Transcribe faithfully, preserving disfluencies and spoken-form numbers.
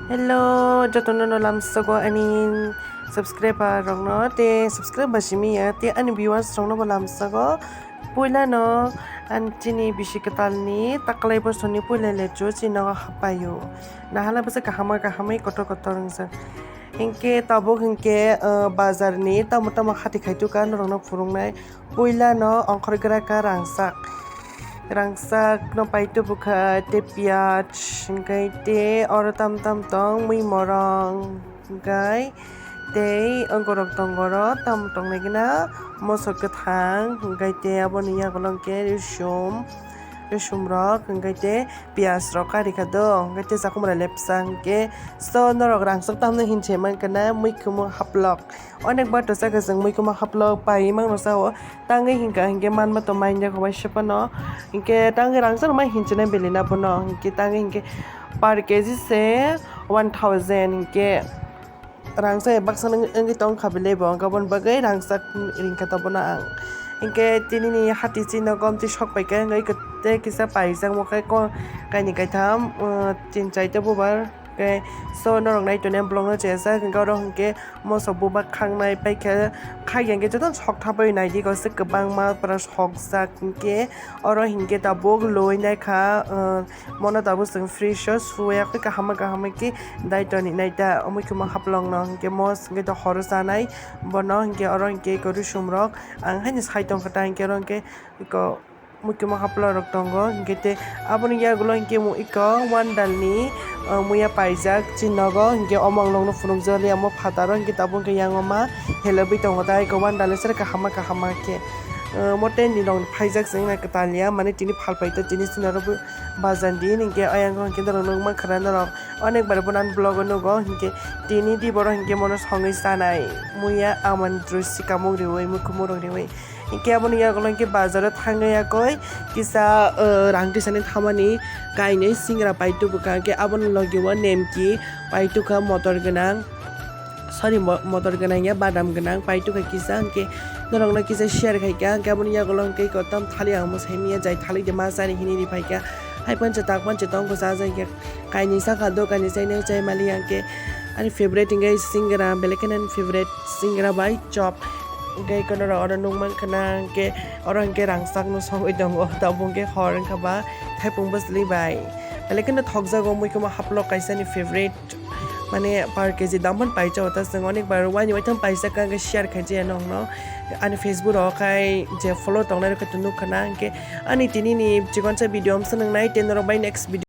Hello, jotono no lamsogo ani subscriber rokno, te subscribe ba simi ya, te ani viewers rokno bo lamsogo. Puila no an chini bisi kwtal ni taklai bosor ni puila lechu chini nogo hapaio. Nahala bwsa kahama kahamai kotor kotor wngjak. Hinkhe tabuk hinkhe, uh, bazar ni tamo tamo hati khai tuka norok no phurungnai. Puila no ongkhor gra ka rangchak. Rangchak no pai tubu kha, te piyaj, hinkhe te oro tam tam tong, mui morong, hinkhe tei ongorok tongo oro tam tongnai gana moso kwthang, hinkhe te aboni yagulo hinkhe rosum, rosum rok, hinkhe te piyaj rok kari kha do, hinkhe te chakhumra lepsa hinkhe so norok rangchak tamno hinse mankha na muikhumung haplok. Onek bar to chakha chwng muikhuma haplok pai mangno sao. Tangwi hinkha hinkhe manma to mainya khwbai se phano. Hinkhe tangwi rangchak rwma hinchinai belina bono. Hinkhe tangwi hinkhe per K G se one thousand hinkhe rangchak baksa wng-, wngwi tongkha belai bo. Hinkhe aboni bagwi rangchak ringkha to bono ang. Hinkhe tinini hati chini nogo amtwi sok paikha wngwi tei kisa paijak mokhe ko kaini kaitham, uh, tin chaita bubar. Khe so norok nai tonwi ang vlog no chajak, hinkhe oro hinkhe moso buba khangnai paikha, khakya hinkhe jotono sok thapai naidi, kosek kwbangma pura sokjak hinkhe oro hinkhe tabuk loi naikha, uh, mono tabuk chwng fridge o suya khe kaham kaham khe dai tonwi naita omo khe mo haplok no hinkhe mos hinkhe to horo chanai bono hinkhe oro hinkhe rosum rok ang haino sai tongkha ta hinkhe oro hinkhe eko. Muikhuma haplok rok tongo, hinkhe tei aboni yagulo hinkhe mo iko wandal ni, uh, muya paijak chini nogo, hinkhe omo ang nokno phunukjak liya omo phataro, hinkhe tabuk hinkhe yang o ma helogwi tongo, tei iko wandal ni sero kahama kahama khe, uh, mo tent ni rok phaijak chwng nai kwtal ya, mane tini phalpai tei tini chini oro bazar din, hinkhe ayang o hinkhe norok nukmankha norok onek bar bono ani vlog o nugo, hinkhe tini di borok hinkhe mono songwi chanai muya amani droi sikamung riui muikhumung rok riui. Hinkhe aboni yagulo hinkhe bazaro thangwi yakoi kisa, uh, rang tisani thamani kainwi singra paitubukha, hinkhe aboni logio nemki paitubukha motor gwnang, sorry, mo-, motor gwnang ya badam gwnang paitubukha kisa, hinkhe norokno kisa share khaikha, hinkhe aboni yagulo hinkhe kotom thali ang mwsai manya jai thali de ma chani hinwi ri phaikha, hai pancha tak pancha tongkha chajakya kainwi sakha do kainwi chainai chai mali hinkhe ani favorite hinkhe singra belai kheno ani favorite. Singra bai chop. Hinkhe eko norok oro nukmankha na hinkhe oro hinkhe rangchak no sogwi tongo, tabuk hinkhe hor wngkha ba thaipung bwsli bai. Belai kheno thokjago muikhuma haplok kaisa ni favorite. Mane per K G dam phano paijak ta chwng onek bar waini waitham paijak hinkhe share khaijaya nokno. Ani Facebook rok khai je follow tongnai rok khe nukha na hinkhe ani tini ni chikonsa video amsa nwngnai tei norok bai next video.